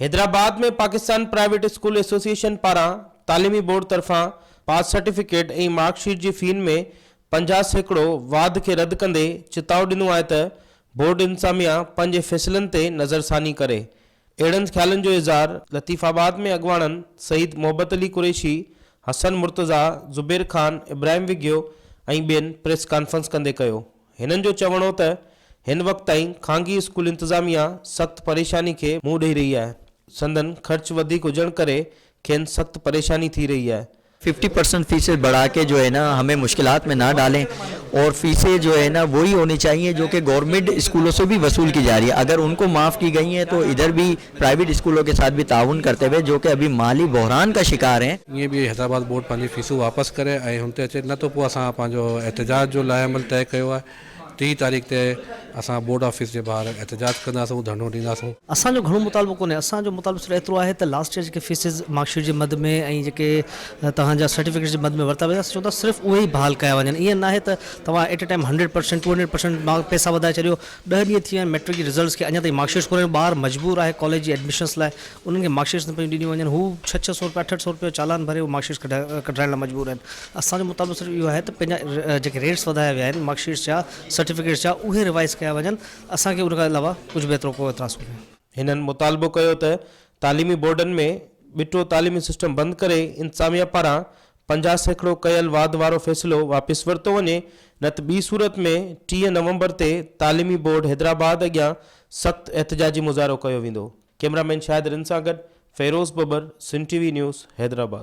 Hyderabad ۾ Pakistan private school association پاران تعليمي board طرفان پاس سرٽيفڪيٽ ۽ مارڪ شيٽ جي فين ۾ 50% واڌ کي رد ڪندي چتاء ڏنو آهي ته بورڊ انتظاميا پنهنجي فيصلن تي نظرثاني ڪري. اهڙن خيالن جو اظهار لطيف آباد ۾ اڳواڻن سيد محبت علي قريشي، حسن مرتضيٰ، زبير خان، ابراهيم وگهيو ۽ ٻين پريس ڪانفرنس ڪندي ڪيو. هنن جو چوڻ هو ته هن وقت تائين خانگي اسڪول انتظاميا سخت پريشاني کي منهن ڏئي رهي آهي، سندن خرچ وڌيڪ هجڻ ڪري کين سخت پريشاني ٿي رهي آهي. ففٽي پرسنٽ فيسز بڙها ڪي جو هي نا همين مشڪلات ۾ نا ڊالين اور فيسين جو هي نا وهي هوني چاهيي جو ڪي گورنمينٽ اسڪولون سي ڀي وصول ڪي جا رهي هي اگر ان ڪو معاف ڪي گئي هي تو ادهر ڀي پرائيويٽ اسڪولون ڪي ساٿ ڀي تعاون ڪرتي هوئي جو ڪي اڀي مالي بحران ڪا شڪار هين. ائين به حيدرآباد بورڊ پنهنجي فيسون واپس ڪري ۽ هن تي اچي نه ته پوء اسان پنهنجو احتجاج جو لائحه عمل طئي ڪيو آهي 30 تاريخ تي اسان بورڊ آفيس جي ٻاهر احتجاج ڪنداسون ڌرڻو ڏينداسون. اسان جو گهڻو مطالبو ڪونهي اسان جو مطالبو صرف ايترو آهي ته لاسٽ ايئر جيڪي فيسز مارڪ شيٽ جي مد ۾ ۽ جيڪي توهان جا سرٽيفڪيٽس جي مد ۾ ورتا ويا اسان چون ٿا صرف اهي ئي بحال ڪيا وڃن ائين ناهي ته توهان at a time hundred percent two hundred percent پئسا وڌائي ڇڏيو ڏهه ڏينهن ٿي ويا آهن ميٽرڪ جي رزلٽس کي اڃا تائين مارڪ شيٽس ڪونهن ٻار مجبور آهي ڪاليج جي ايڊميشنس لاء انهن کي مارڪ شيٽس نه پيون ڏنيون وڃن، هو ڇهه ڇهه سئو رپيا اٺ اٺ سئو رپيا چالان ڀري اهي مارڪ شيٽس ڪڍرائڻ لاء مجبور آهن. اسان جو مطالبو صرف اهو آهي ته پنهنجا جيڪي ريٽس وڌايا ويا آهن مارڪ شيٽس جا سرٽيفڪيٽس جا اهي ريوائز ڪيا وڃن، اسان کي ان کان علاوه ڪجهه به ايترو ڪو اعتراض ڪونهي. هنن مطالبو ڪيو ته تعليمي بورڊن ۾ ٻٽو تعليمي سسٽم بند ڪري انتظاميا پاران 50% ڪيل واڌ وارو فيصلو واپس ورتو وڃي نه ته ٻي صورت ۾ 30 نومبر تي تعليمي بورڊ حيدرآباد اڳيان سخت احتجاجي مظاهرو ڪيو ويندو. ڪئميرا مين شاهد رند سان گڏ Feroz Babbar, Sindh T V news, Hyderabad.